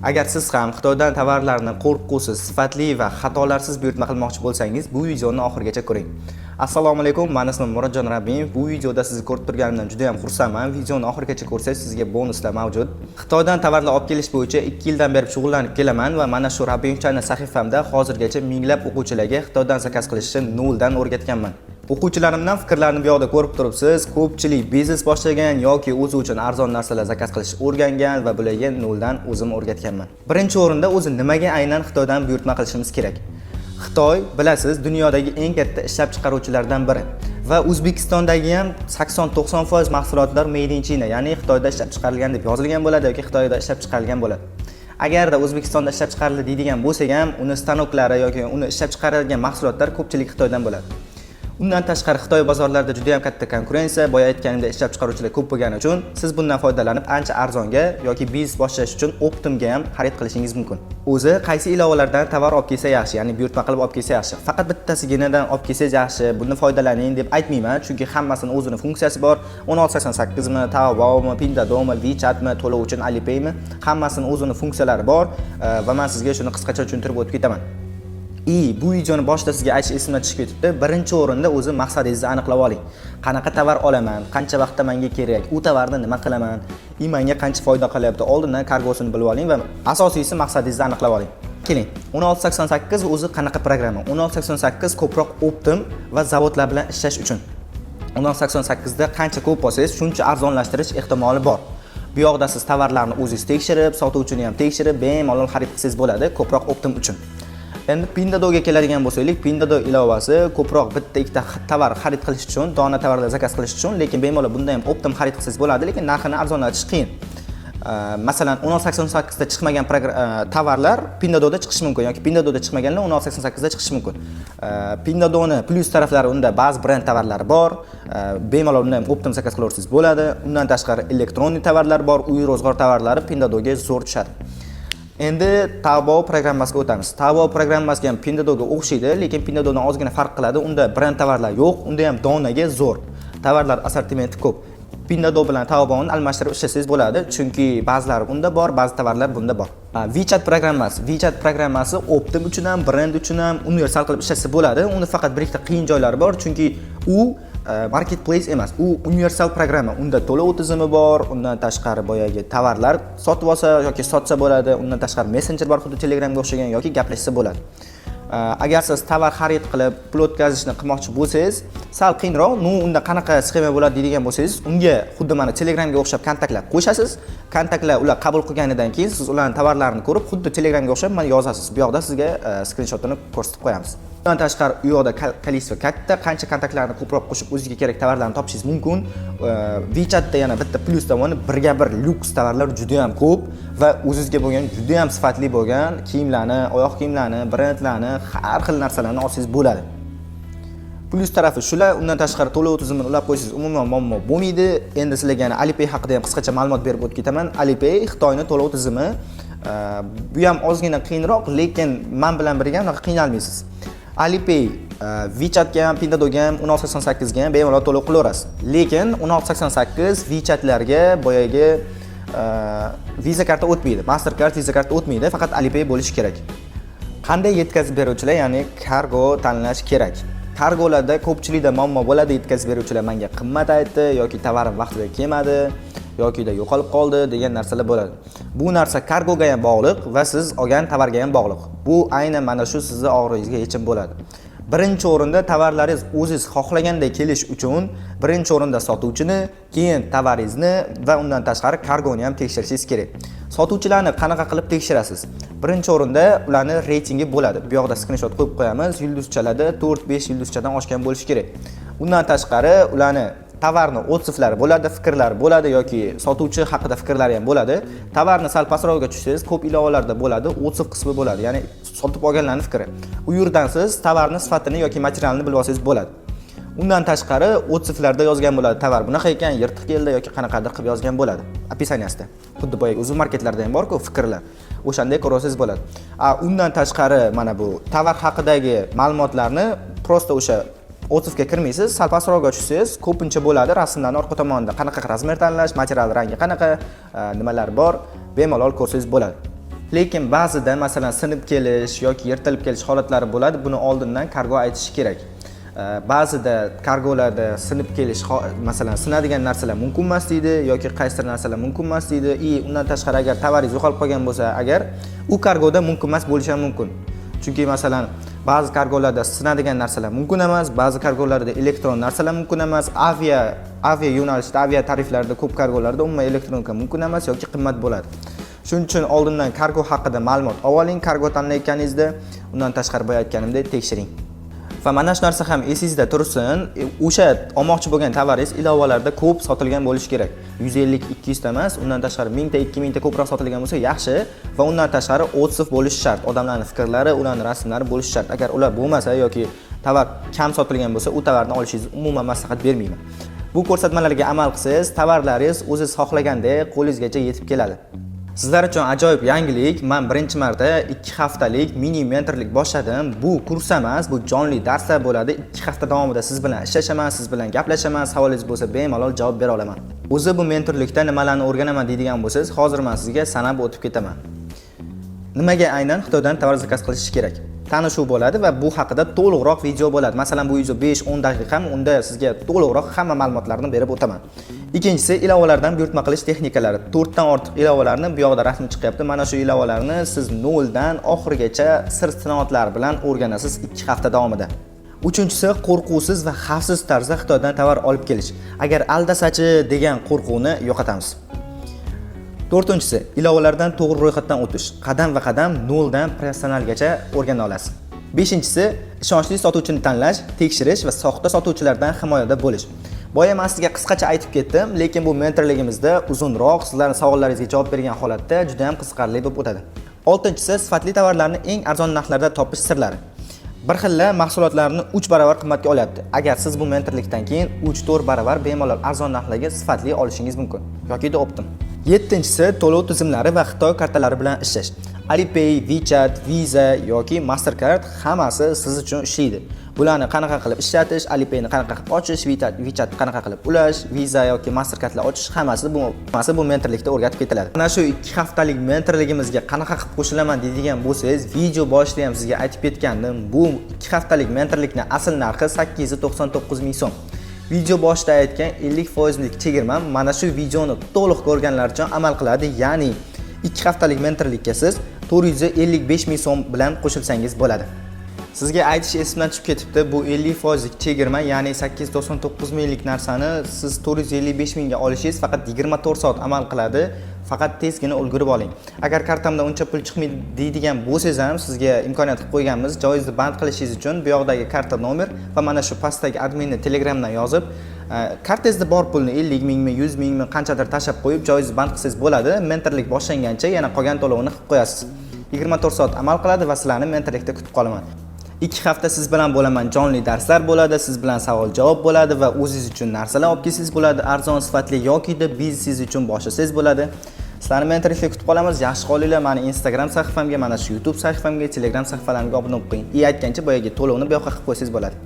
Agar siz ham Xitoydan tovarlarni qo'rquvsiz, sifatli va xatolarsiz buyurtma qilmoqchi bo'lsangiz, bu videoni oxirigacha ko'ring. Assalomu alaykum, mani ismim Murodjon Rabbimov. Bu videoda sizni ko'rib turganimdan juda ham xursandman. Videoni oxirigacha ko'rsangiz, sizga bonuslar mavjud. Xitoydan tovarlar olib kelish bo'yicha 2 yildan beri shug'ullanib kelaman va mana shu Rabbimov Channel sahifamda hozirgacha minglab o'quvchilarga Xitoydan zakaz qilishni noldan o'rgatganman. O'quvchilarimdan fikrlarini bu yoqda ko'rib turibsiz. Ko'pchilik biznes boshlagan yoki o'zi uchun arzon narsalar zakaz qilishni o'rgangan va bularga noldan o'zim o'rgatganman. Birinchi o'rinda, o'zi nimaga aynan Xitoydan buyurtma qilishimiz kerak? Xitoy, bilasiz, dunyodagi eng katta ishlab chiqaruvchilardan biri va O'zbekistondagi ham 80-90% mahsulotlar made in China, ya'ni Xitoyda ishlab chiqarilgan deb yozilgan bo'ladi yoki Xitoyda ishlab chiqarilgan bo'ladi. Agarda O'zbekistonda ishlab chiqarildi deydigan bo'lsak ham, uni stanoklari yoki uni ishlab chiqarilgan mahsulotlar ko'pchilik Xitoydan bo'ladi. Undan tashqari, Xitoy bozorlarida juda ham katta konkurensiya, boya aytganimdek, ishlab chiqaruvchilar ko'p bo'lgani uchun siz bundan foydalanib ancha arzonga yoki biznes boshlash uchun оптом ga ham xarid qilishingiz mumkin. O'zi qaysi ilovalardan tovar olib kelsa yaxshi, ya'ni buyurtma qilib olib kelsa yaxshi? Faqat bittasiginadan olib kelsangiz yaxshi, buni foydalaning deb aytmayman, chunki hammasini o'zini funksiyasi bor. 1688 mi, Taobaomi, Pinduoduomi, WeChatmi, to'lov uchun Alipaymi, hammasini o'zini funksiyalari bor va men sizga shuni qisqacha tushuntirib o'tib ketaman. И bu videoni boshida sizga aytish esimdan tushib ketibdi. Birinchi o'rinda o'zi maqsadingizni aniqlab oling. Qanaqa tovar olaman, qancha vaqtda menga kerak, u tovarni nima qilaman, и menga qancha foyda qilyapti. Oldindan kargosini bilib oling va asosiysi, maqsadingizni aniqlab oling. Keling, 1688 o'zi qanaqa programma? 1688 ko'proq оптом va zavodlar bilan ishlash uchun. 1688 da qancha ko'p olsangiz, shuncha arzonlashtirish ehtimoli bor. Bu yoqda siz tovarlarni o'zingiz tekshirib, sotuvchini ham tekshirib, bemalol xarid qilsangiz bo'ladi, ko'proq оптом uchun. Endi Pinduoduoga keladigan bo'lsak, Pinduoduo ilovasi ko'proq bitta ikkita tovar xarid qilish uchun, dona tovarlar zakaz qilish uchun, lekin bemalol bunda ham оптом xarid qilsangiz bo'ladi, lekin narxini arzonlatish qiyin. Masalan, 1688 da chiqmagan tovarlar Pinduoduoda chiqishi mumkin yoki Pinduoduoda chiqmaganlar 1688 da chiqishi mumkin. Pinduoduoni plyus taraflari, unda ba'zi brend tovarlari bor. Bemalol unda ham оптом zakaz qilaversangiz bo'ladi. Undan tashqari, электронный tovarlar bor, uy ro'zg'or tovarlari Pinduoduoga zo'r tushadi. Endi Taobao programmasiga o'tamiz. Taobao programmasiga ham Pinduoduoga o'xshaydi, lekin Pinduoduodan ozgina farq qiladi. Unda brend tovarlar yo'q, unda ham donaga zo'r. Tovarlar assortimenti ko'p. Pinduoduo bilan Taobaoni almashtirib ishlasangiz bo'ladi, chunki ba'zilari unda bor, ba'zi tovarlar bunda bor. WeChat programmasi. WeChat programmasi оптом uchun ham, brend uchun ham universal qilib ishlatsa bo'ladi. Uni faqat bir ikkita qiyin joylari bor, chunki u marketplace emas, u universal programma. Unda to'lov tizimi bor, undan tashqari boyagi tovarlar sotib olsa yoki sotsa bo'ladi, undan tashqari messenger bor, xuddi Telegramga o'xshagan, yoki gaplashsa bo'ladi. Agar siz tovar xarid qilib, pul o'tkazishni qilmoqchi bo'lsangiz, sal qiyinroq. Ну, unda qanaqa sxema bo'ladi deydigan bo'lsangiz, unga xuddi mana Telegramga o'xshab kontaktlar qo'shasiz. Kontaktlar ular qabul qilganidan keyin siz ularning tovarlarini ko'rib, xuddi Telegramga o'xshab mana yozasiz. Bu yoqda sizga skrinshotini ko'rsatib qo'yamiz. Undan tashqari, u yoqda количество katta, qancha kontaktlarni ko'proq qo'shib, o'zingizga kerak tovarlarni topishingiz mumkin. WeChatda yana bitta plyus tomoni, birga bir lyuks tovarlar juda ham ko'p va o'zingizga bo'lgan juda ham sifatli bo'lgan kiyimlarni, oyoq kiyimlarni, brendlarni, har xil narsalarni olsangiz bo'ladi. Plyus tarafi shular. Undan tashqari, to'lov tizimini ulab qo'ysangiz, umuman muammo bo'lmaydi. Endi sizlarga yana Alipay haqida ham qisqacha ma'lumot berib o'tib ketaman. Alipay Xitoyni to'lov tizimi. Bu ham ozgina qiyinroq, lekin man bilan birga unaqa qiynalmaysiz. Alipay WeChatga ham, Pinduoduoga ham, 1688 ga ham bemalol to'lov qilaverasiz. Lekin 1688, WeChatlarga boyagi Visa karta o'tmaydi. Mastercard, Visa karta o'tmaydi, faqat Alipay bo'lishi kerak. Qanday yetkazib beruvchilar, ya'ni kargo tanlash kerak? Kargolarda ko'pchilikda muammo bo'ladi: yetkazib beruvchilar menga qimmat aytdi yoki tovarim vaqtida kelmadi yokida yo'qolib qoldi degan narsalar bo'ladi. Bu narsa kargoga ham bog'liq va siz olgan tovarga ham bog'liq. Bu aynan mana shu sizni og'rig'ingizga yechim bo'ladi. Birinchi o'rinda, tovarlaringiz o'zingiz xohlaganday kelish uchun birinchi o'rinda sotuvchini, keyin tovaringizni va undan tashqari kargoni ham tekshirishingiz kerak. Sotuvchilarni qanaqa qilib tekshirasiz? Birinchi o'rinda ularni reytingi bo'ladi. Bu yoqda skrinshot qo'yib qo'yamiz. Yulduzchalarda 4-5 yulduzchadan oshgan bo'lishi kerak. Undan tashqari, ularni tovarni отзыв lari bo'ladi, fikrlari bo'ladi yoki sotuvchi haqida fikrlari ham bo'ladi. Tovarni sal pastroqga tushsangiz, ko'p ilovalarda bo'ladi, отзыв qismi bo'ladi, ya'ni sotib olganlarning fikri. U yerdan siz tovarni sifatini yoki materialini bilib olsangiz bo'ladi. Undan tashqari, отзыв larda yozgan bo'ladi, tovar bunaqa ekan, yirtiq keldi yoki qanaqadir qilib yozgan bo'ladi описания sida. Xuddi boyagi Uzum marketlarda ham bor-ku fikrlar. O'shanday ko'rsangiz bo'ladi. A undan tashqari, mana bu tovar haqidagi ma'lumotlarni просто o'sha отзыв ga kirmaysiz, sal pastroqga tushsangiz, ko'pincha bo'ladi rasmlarni orqa tomonida qanaqa размер tanlash, material, rangi qanaqa, nimalar bor, bemalol ko'rsangiz bo'ladi. Lekin ba'zida, masalan, sinib kelish yoki yirtilib kelish holatlari bo'ladi. Buni oldindan kargo aytishi kerak. Ba'zida kargolarda sinib kelish, masalan, sinadigan narsalar mumkin emas deydi yoki qaysidir narsalar mumkin emas deydi. И undan tashqari, agar tovaringiz yo'qolib qolgan bo'lsa, agar u kargoda mumkin emas bo'lishi ham mumkin. Chunki, masalan, ba'zi kargolarda sinadigan narsalar mumkin emas, ba'zi kargolarda elektron narsalar mumkin emas, avia yo'nalishda, avia tariflarda, ko'p kargolarda umuman электронка mumkin emas yoki qimmat bo'ladi. Shuning uchun oldindan kargo haqida ma'lumot olib oling kargo tanlayotganingizda. Undan tashqari, boya aytganimdek, tekshiring. Va mana shu narsa ham esingizda tursin, o'sha olmoqchi bo'lgan tovaringiz ilovalarda ko'p sotilgan bo'lishi kerak. 150, 200 ta emas, undan tashqari 1000 ta, 2000 ta ko'proq sotilgan bo'lsa yaxshi va undan tashqari отзыв bo'lishi shart. Odamlarning fikrlari, ularning rasmlari bo'lishi shart. Agar ular bo'lmasa yoki tovar kam sotilgan bo'lsa, u tovarni olishingizni umuman maslahat bermayman. Bu ko'rsatmalarga amal qilsangiz, tovarlaringiz o'ziz xohlagandek qo'lingizgacha yetib keladi. Sizlar uchun ajoyib yangilik. Men birinchi marta 2 haftalik mini mentorlik boshladim. Bu kurs emas, bu jonli darslar bo'ladi. 2 hafta davomida siz bilan ishlashaman, siz bilan gaplashaman, savolingiz bo'lsa bemalol javob bera olaman. O'zi bu mentorlikda nimalarni o'rganaman deydigan bo'lsangiz, hozir men sizga sanab o'tib ketaman. Nimaga aynan Xitoydan tovar заказ qilish kerak? Tanishuv bo'ladi va bu haqida to'liqroq video bo'ladi. Masalan, bu video 5-10 daqiqami, unda sizga to'liqroq hamma ma'lumotlarni berib o'taman. Ikkinchisi, ilovalardan buyurtma qilish texnikalari. 4 dan ortiq ilovalarni bu yoqda rasmi chiqyapti. Mana shu ilovalarni siz noldan oxirigacha sir sinoatlar bilan o'rganasiz 2 hafta davomida. Uchinchisi, qo'rquvsiz va xavfsiz tarzda Xitoydan tovar olib kelish. Agar aldasachi degan qo'rquvni yo'qotamiz. To'rtinchisi, ilovalardan to'g'ri ro'yxatdan o'tish. Qadam va qadam noldan professionalgacha o'rgana olasiz. Beshinchisi, ishonchli sotuvchini tanlash, tekshirish va soxta sotuvchilardan himoyada bo'lish. Boya men sizga qisqacha aytib ketdim, lekin bu mentorligimizda uzunroq sizlarning savollaringizga javob bergan holatda juda ham qiziqarli bo'lib o'tadi. Oltinchisi, sifatli tovarlarni eng arzon narxlarda topish sirlari. Bir xilla mahsulotlarni 3 barobar qimmatga olyapti. Agar siz bu mentorlikdan keyin 3-4 barobar bemalol arzon narxlarga sifatli olishingiz mumkin yoki оптом. Yettinchisi, to'lov tizimlari va Xitoy kartalari bilan ishlash. Alipay, WeChat, Visa yoki Mastercard hammasi siz uchun ishlaydi. Bularni qanaqa qilib ishlatish, Alipayni qanaqa qilib ochish, WeChatni qanaqa qilib ulash, Visa yoki Mastercardlar ochish, hammasi bu mentorlikda o'rgatib ketiladi. Mana shu 2 haftalik mentorligimizga qanaqa qilib qo'shilaman deydigan bo'lsangiz, video boshida ham sizga aytib ketgandim. Bu 2 haftalik mentorlikni asl narxi 899 ming so'm. Video boshida aytgan 50 foizlik chegirma mana shu videoni to'liq ko'rganlar uchun amal qiladi. Ya'ni 2 haftalik mentorlikka siz 455 ming so'm bilan qo'shilsangiz bo'ladi. Sizga aytish esimdan tushib ketibdi. Bu 50 foizlik chegirma, ya'ni 899 minglik narsani siz 455 mingga olishingiz faqat 24 soat amal qiladi. Faqat tezgina ulgurib oling. Agar kartamda uncha pul chiqmaydi deydigan bo'lsangiz ham, sizga imkoniyat qilib qo'yganmiz. Joyingizni band qilishingiz uchun bu yoqdagi karta nomer va mana shu pastdagi adminni Telegramdan yozib, kartangizda bor pulni 50 mingmi, 100 mingmi, qanchadir tashlab qo'yib, joyingizni band qilsangiz bo'ladi. Mentorlik boshlangancha yana qolgan to'lovini qilib qo'yasiz. 24 soat amal qiladi va sizlarni mentorlikda kutib qolaman. 2 hafta siz bilan bo'laman, jonli darslar bo'ladi, siz bilan savol javob bo'ladi va o'zingiz uchun narsalar olib kelsangiz bo'ladi, arzon, sifatli yokida biznesingiz uchun boshlasangiz bo'ladi. Sizlarni mentorlikda kutib qolamiz. Yaxshi qolinglar. Mani Instagram sahifamga, mana shu YouTube sahifamga, Telegram sahifalarimga obuna bo'lib qo'ying. И aytgancha, boyagi to'lovni bu yoqqa qilib qo'ysangiz bo'ladi.